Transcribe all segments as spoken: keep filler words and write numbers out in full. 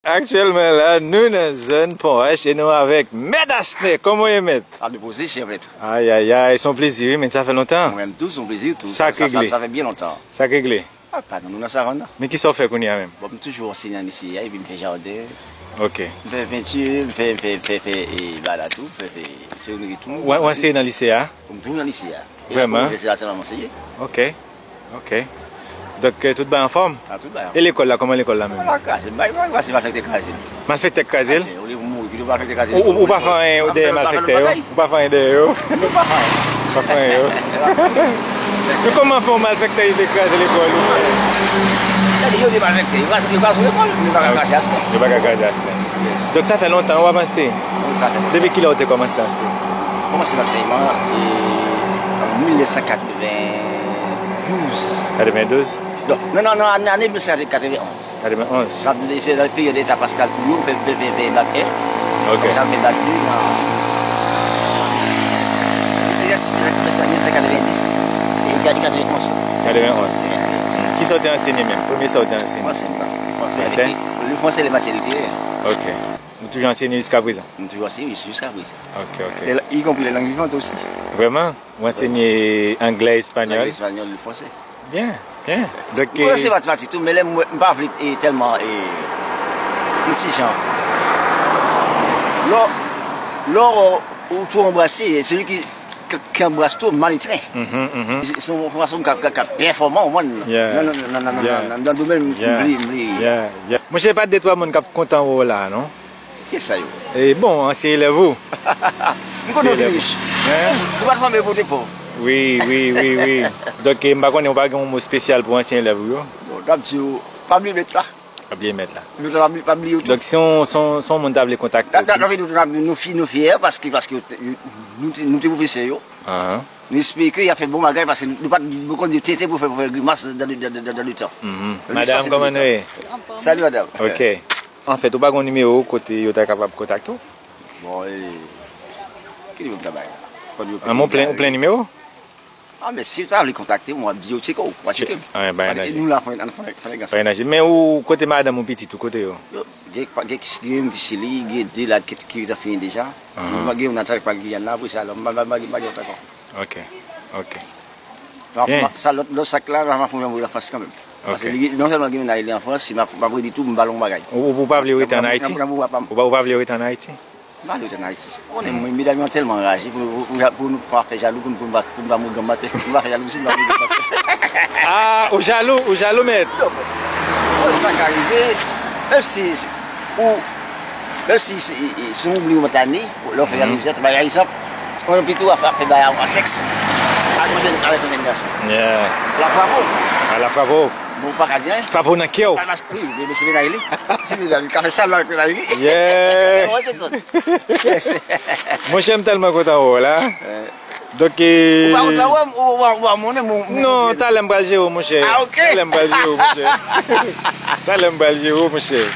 Aktyèlman la, nou nan zòn Pon Wòch e nou avèk Mèt Asnè. Kòman w ye, Mèt? Sa depoze, chè mèt. Ayayay, se yon plezi, wi, men sa fè lontan. Mwen menm tou, se yon plezi tou. Sa k regle? Sa fè byen lontan. Sa k regle? A, pa nou, nou nan savann nan. Men kisa w fè kounye a menm? Bon, m toujou ansenyan lise a, epi m fè jaden. Ok. M fè penti, m fè, m fè, m fè, fè, e, bagay la tou, m fè, fè sewoneri tou. W, w anseye nan lise a? M toujou nan lise a. E vrèman? Lise a sèlman m anseye. Ok. Ok. Donk, eh, tout bagay anfòm? A, tout bagay anfòm. E lekòl la, kòman lekòl la menm? Bagay kraze, bagay, bagay kraze, malfektè kraze. Malfektè k kraze l? Olye pou mouri, pito malfektè kraze. Ou, ou, ou pa fè anyen dèyè malfektè yo? Ou pa fè anyen dèyè yo? Ou pa fè anyen yo? Men kòman fè yon malfektè rive kraze lekòl ou? Gade, yo de malfektè, yo kraze, yo kraze lekòl, men yo pa ka kraze Asnè. Yo pa ka kraze Asnè. Donk, sa fè lontan w ap anseye? Wi, sa fè lontan. Depi kilè w te kòmanse anseye? Kòmanse lansèyman, e, an mil nèf san katrevendouz. Katrevendouz? Non, non, non, non, ane, ane mil nèf san katrevenonz. Katrevenonz. Sa vle di se nan peryòd eta Paskal tou yo, fè, fè, fè, fè bak en. Ok. Konsa, fè bak de nan, yes, mil nèf san katrevendis e katrevenonz. Katrevenonz. Yes. Kisa w te ansenye menm? Premye sa w te ansenye? Fransè, fransè, fransè. Fransè? Le français, les matières littéraires. Ok. Ou toujou ansenye jiska prezan? M toujou ansenye jiska prezan. Ok, ok. E, y konpri les langues vivantes aussi. Vrèman? Ou ansenye anglè, espanyòl? Anglè, espanyòl, le fransè. Byen, byen. Donk, m konnen se matematik tou, men lè m, m pa vle, e, tèlman, e, yon ti jan. Lò, lò ou twò anbrase, e, celui qui, qui, qui embrasse trop mal étreint. Mhm, mhm. Se yon fason m ka, ka, ka pèfòman, ou konprann? Yeah. Nan, nan, nan domèn m vle, m vle. Yeah, yeah. Monchè, pa de twa moun k ap kontan wè w la, non? Kiyès sa yo? E bon, ansyen elèv ou. M konnen w fin rich. Hein? Nou pa t fòme pou te pòv. Wi, wi, wi, wi. Donk, eh, m pa konnen ou pa gen yon mo espesyal pou ansyen elèv ou yo? Bon, n ap di w, pa bliye mèt la. Pa bliye mèt la. Mèt la, pa bliye, pa bliye yo tou. Donk, si yon, si yon, si yon moun ta vle kontakte w. N ap di w, nou fi-, nou fyè paske, paske yo te, yo, nou te, nou te pwofesè yo. Ahan. Nou espere ke y ap fè bon bagay paske nou, nou pa t, nou konn di tenten pou fè, pou fè grimas dan, dan, dan, dan, dan letan. Mhm. Madanm, kòman nou ye? Salut, madame. Ok. Anfèt, ou pa gen nimewo kote yo ta kapab kontakte w? Bon, e, ki nimewo m ta bay la? An, men ou plen, ou plen nimewo? A, men si yo ta vle kontakte m, w ap di yo tcheke w, w a tcheke m. An, pa gen danje. Nou la, fò n, fò n, fò n nèg ansanm. Pa gen danje. Men ou, kote madanm ou, pitit ou, kote yo? Yo, gen, gen, gen youn ki Chili, gen de la ki, ki, ki fini deja. Ahan. Gen youn nan travay pral Giyàn la, apre sa, alò, m pa, m pa, m pa, m pa gen lòt ankò. Ok, ok. Sa lòt, lòt sa k la, m ap fè yon voyaj an Frans kanmenm. Paske li, non sèlman gen mennaj li an Frans, si m ap, m ap redi tou, m ba l yon bagay. Ou, ou pa vle rete ann Ayiti? Ou pa, ou pa vle rete ann Ayiti? M pa vle rete ann Ayiti. Ou konnen, mwen, medam yo tèlman anraje pou, pou, pou, pou nou pa fè jalou, pou nou, pou nou pa, pou nou pa mouri granm maten. Nou pa fè jalouzi, nou pa mouri granm maten. Ah, ou jalou, ou jalou, mèt? Non, bon, sa ka rive, menm si, si, ou, menm si, si, si, si ou bliye montani, lè w fè jalouzi, bay egzanp, mwen pito w ap fè bagay an sèks ak yon jèn, avèk yon jèn gason. Yeah. L ap frape w. Ah, l ap frape w. Bon, ou pa ka di anyen. Frape w nan kè w. Wi, men, men se mennaj li. Se mennaj li ka fè sa, l ap mennaj li. Yeah. Ou wè, se sòt. Yes. Monchè, m tèlman kontan wè w la. Donk, eh, ou pa kontan wè m, ou, ou, ou, ou, non, talè m pral jere w, monchè. Ah, ok. Talè m pral jere w, monchè. Talè m pral jere w, monchè.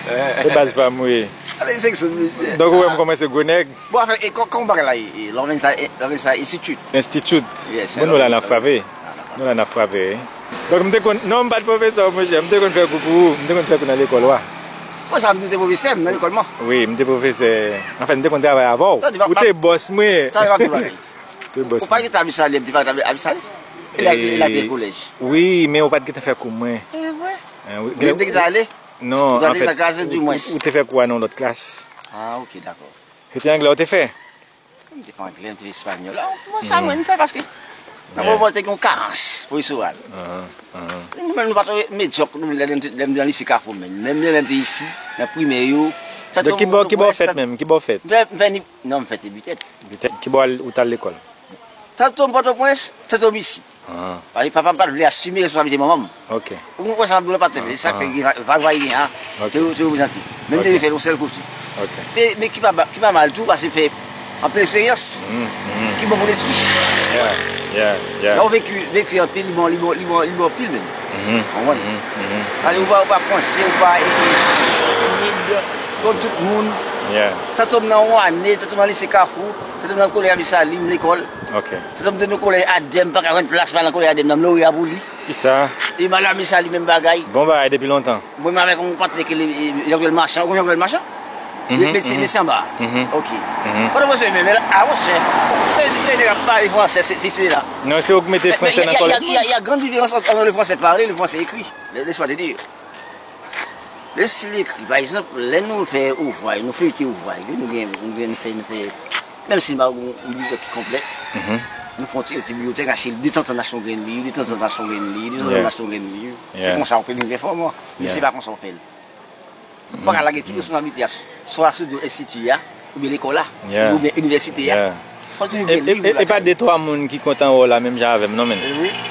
Se baz pa m, wi. Ale, se ki sou misye. Donk, ou wè m kòmanse gwo nèg. Bon, anfen, e kò-, kòman bagay la ye? E, lòven sa, e, lòven sa, enstitut. Enstitut. Yes. Bon, nou la n ap frape. Nou la n ap frape, wi. Donk, m te konn, non, m pa t pwofesè w, monchè. M te konn fè kou pou ou. M te konn fè kou nan lekòl, wa. Bon, sa, m te pwofesè, m nan lekòl, mwen. Wi, m te pwofesè. Anfen, m te konn travay avè w. Ou te bòs mwen. Tande, m ap di w bagay. Ou te bòs mwen. Ou pa t gentan Abi Sali, m te pa t Abi Sali? E la, e la te kolèj. Wi, men ou pa t gentan fè kou mwen. E vre? Wi. Men m te gentan ale? Non, anfèt, ou te fè kou a nan yon lòt klas. Ah, ok, dakò. Se te anglè ou te fè? M te fè anglè, m te fè espanyòl. Ah, mwen, sa mwen, m fè paske nan moman te gen yon karans pwofesoral. Nou menm, nou pa t medyòk, nou, lè, lè m te nan lise Kafou, menm, menm lè m te isi, nan primè yo. Donk, ki bò, ki bò w fèt menm? Ki bò w fèt? M fè, m fè ni, non, m fèt Butèt. Butèt. Ki bò ou t al lekòl? Tanto m Pòtoprens, tanto m isi. Paske papa m pa t vle asime responsablite manman m. Ok. Ou konprann sa m ap di w la, patnè? Se sa k fè gen va, va, va, gen a. Ok. Te, te reprezante. Men m te vle fè l yon sèl kote. Ok. E, men ki pa ba, ki pa mal tou, paske fè anpil eksperyans. Ki bon pou lespri. Yeah, yeah, yeah. Lè w veki, veki anpil, li bon, li bon, li bon, li bon anpil menm. Ou konprann? Sa vle di ou pa, ou pa kwense, ou pa, e, e, timid, konn tout moun. Yeah. Tanto m nan Wane, tanto m nan lise Kafou, tanto m nan kolèj Abi Sali, m lekòl. Ok. Se tankou m te nan kolèj Adèm, pa ka jwenn plas, pa nan kolèj Adèm nan, m lori a pou li. Kisa? E Malami sa li menm bagay. Bon bagay depi lontan. Mwen menm avèk yon patnè ki rele Jean-Joël Marchand. Ou konn Jean-Joël Marchand? Mesye, mesye anba. Ok. Pandan mwen se menm la, a monchè. Lè nèg ap pale fransè, se se la. Non, se ou ki mete fransè nan kòlèt mwen. Il y a grande différence entre le français parlé et le français écrit. Laisse-moi te dire. Lè si l ekri, pa egzanp, lè nou fè ouvray, nou feyte ouvray, nou gen, nou gen, nou fè, nou fè, menm si n pa gen yon bibliyotèk ki konplèt, nou fè yon ti, ti bibliyotèk, achte de tanzantan n achte yon grenn liv, de tanzantan n achte yon grenn liv, de tanzantan n achte yon grenn liv. Se konsa ou pèfòman. Men se pa konsa ou fè l. Ou pa ka lage tout responsablite a swa sou do enstiti a, oubyen lekòl la, oubyen inivèsite a. Fò toujou gen liv ou lakay ou. E pa de twa moun ki kontan wè w la menm jan avè m non, men.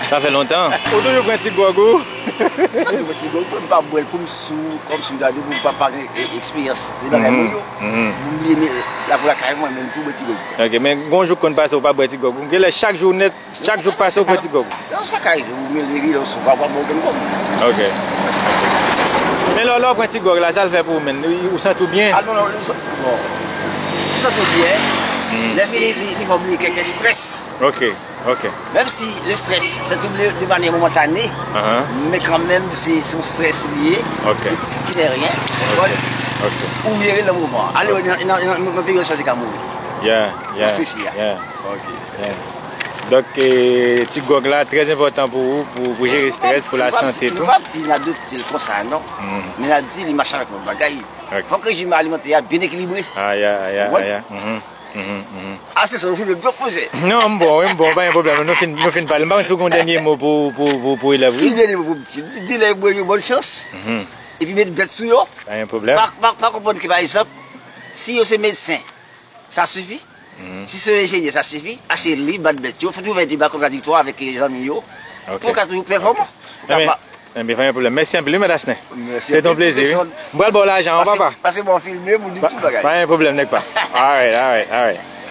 Sa fè lontan. Ou toujou pran ti gwòg ou? M pa toujou pran ti gwòg, m pa bwè l pou m sou, kòmsi m gade pou m pa, pa gen eksperyans de bagay mwen yo. M bliye lakou lakay mwen, men m toujou bwè ti gwòg. Ok, men gon jou k konn pase ou pa bwè ti gwòg ou. Genlè chak jou nèt, chak jou k pase ou pran ti gwòg ou. Non, sa ka rive, ou mele ri lè w sou, pa, pa bwè okenn gwòg. Ok. Men lè, lè w pran ti gwòg la, sa l fè pou ou menm? Ou santi w byen? Ah non, non, m santi, bon. M santi w byen. Lè fini, li, li fè w bliye kèk estrès. Ok, ok. Menm si le stress, c'est tout de, de manière momentanée, men kanmenm, se, se yon strès li ye, ki, ki n'est rien. Ou jere nan moman. Ale nan, nan, nan, nan peryòd sa w te ka mouri. Yeah, yeah. Nan strès li a. Ok. Donk, eh, ti gwòg la trè enpòtan pou ou, pou, pou jere strès, pou lasante tou. Nou p ap di n adopte l konsa, non. Men n ap di li mache avèk lòt bagay. Fòk rejim alimantè a byen ekilibre. Aya, aya, aya. Ah, se sa, nou fin met dwòg pwojè. Non, m bon, wi, m bon, pa gen pwoblèm. Nou fin, nou fin pale. M pa konn si w gen yon dènye mo pou, pou, pou, pou elèv ou. Ki dènye mo pou m di? M di, di lè yo bwè yo, bòn chans. Epi met bèt sou yo. Pa gen pwoblèm. Pa, pa, pa konprann ke, pa egzanp, si yo se medsen, sa sifi. Si se yon enjenyè, sa sifi. Achte liv, bat bèt yo, fè ouvè deba kontradiktwa avèk zanmi yo. Pou yo ka toujou pèfòman. Ebyen, pa gen pwoblèm. Mèsi anpil, wi, Mèt Asnè. Se te yon plezi, wi. M pral ba w lajan an, papa. Pase, pase bon filme, pou di tout bagay. Pa gen pwoblèm, nèg pa. Alright, alright, alright.